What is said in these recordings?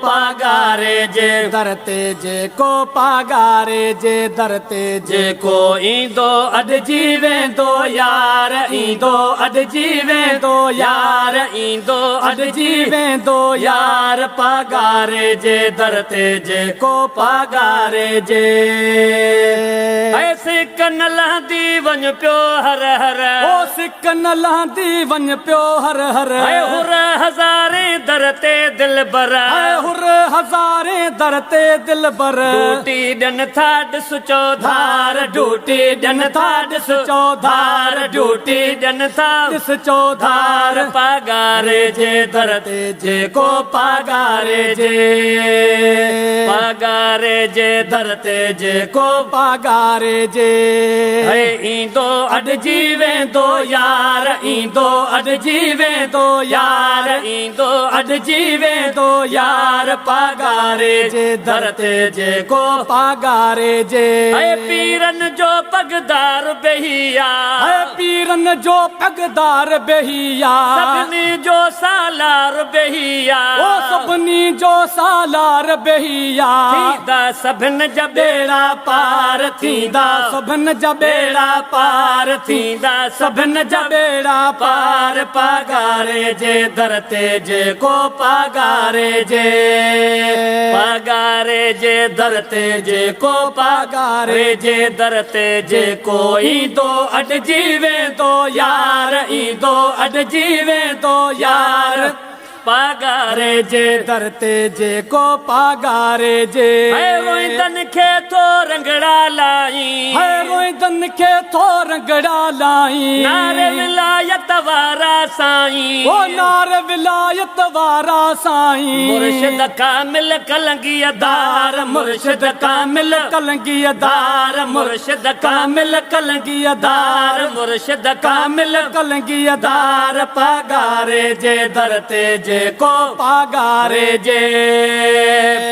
پاڳاري جي در تي، جيڪو پاڳاري جي در تي، جيڪو ايندو اڏجي ويندو يار، ايندو اڏجي ويندو يار، ايندو اڏجي ويندو يار، پاڳاري جي در تي، جيڪو پاڳاري جي. اي سڪ نه لهندي وڃ پيو هر هر، او سڪ نه لهندي وڃ پيو هر هر، اي حر هزارين در تي دلبر، اي حر هزارين در تي دلبر، ڊوٽي ڏين ٿا ڏس چوڌار، ڊوٽي ڏين ٿا ڏس چوڌار، ڊوٽي ڏين ٿا ڏس چوڌار، پاڳاري جي در تي، جيڪو پاڳاري جي، پاڳاري جي در تي، جيڪو پاڳاري جي. هي ايندو اڏجي ويندو يار، ايندو اڏجي ويندو يار، ايندو اڏجي ويندو يار، پاڳاري جي در تي، جيڪو پاڳاري جي. اي پيرن جو پڳدار بهيا، اي پيرن جو پڳدار بهيا، سڀني جو سالار بهيا، او سڀني جو سالار بهيا، ٿيندا سڀن جا ٻيڙا پار، ٿيندا سڀن جا ٻيڙا پار، ٿيندا سڀن جا ٻيڙا پار، پاڳاري جي در تي، جيڪو پاڳاري جي، پاڳاري جي در تي، جيڪو پاڳاري جي در تي، جيڪو ايندو اڏجي ويندو يار، ايندو اڏجي ويندو يار، پاڳاري جي در تي، جيڪو پاڳاري جي. هي روئيندن کي ٿو رنگڙا لائين، هي روئيندن کي ٿو رنگڙا لائين، نار ولايت وارا سائين، او نار ولايت وارا سائين، مرشد ڪامل ڪلنگي دار، مرشد ڪامل ڪلنگي دار، مرشد ڪامل ڪلنگي دار، مرشد ڪامل ڪلنگي دار، پاڳاري جي در تي، جيڪو پاڳاري جي،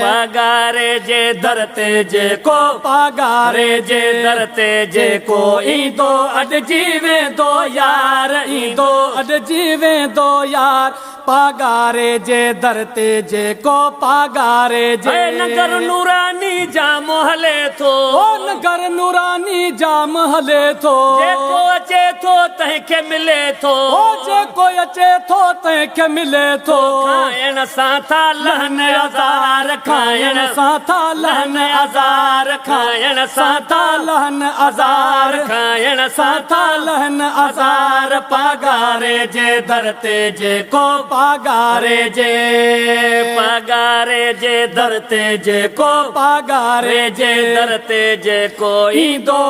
پاڳاري جي در تي، جيڪو پاڳاري جي در تي، جيڪو ايندو اڏجي ويندو يار، ايندو اڏجي ويندو يار، پاڳاري جي در تي، جيڪو پاڳاري جي. نگر نوراني جام هلي ٿو، او نگر نوراني جام هلي ٿو، جيڪو اچي ٿو تنهن کي ملي ٿو، او جيڪو اچي ٿو تنهن کي ملي ٿو، کائڻ سان ٿا لهن آزار، کائڻ سان ٿا لهن آزار، کائڻ سان ٿا لهن آزار، کائڻ سان ٿا لهن آزار، پاڳاري جي در تي، جيڪو پاڳاري جي، پاڳاري جي در تي، جيڪو پاڳاري جي در تي، جيڪو ايندو.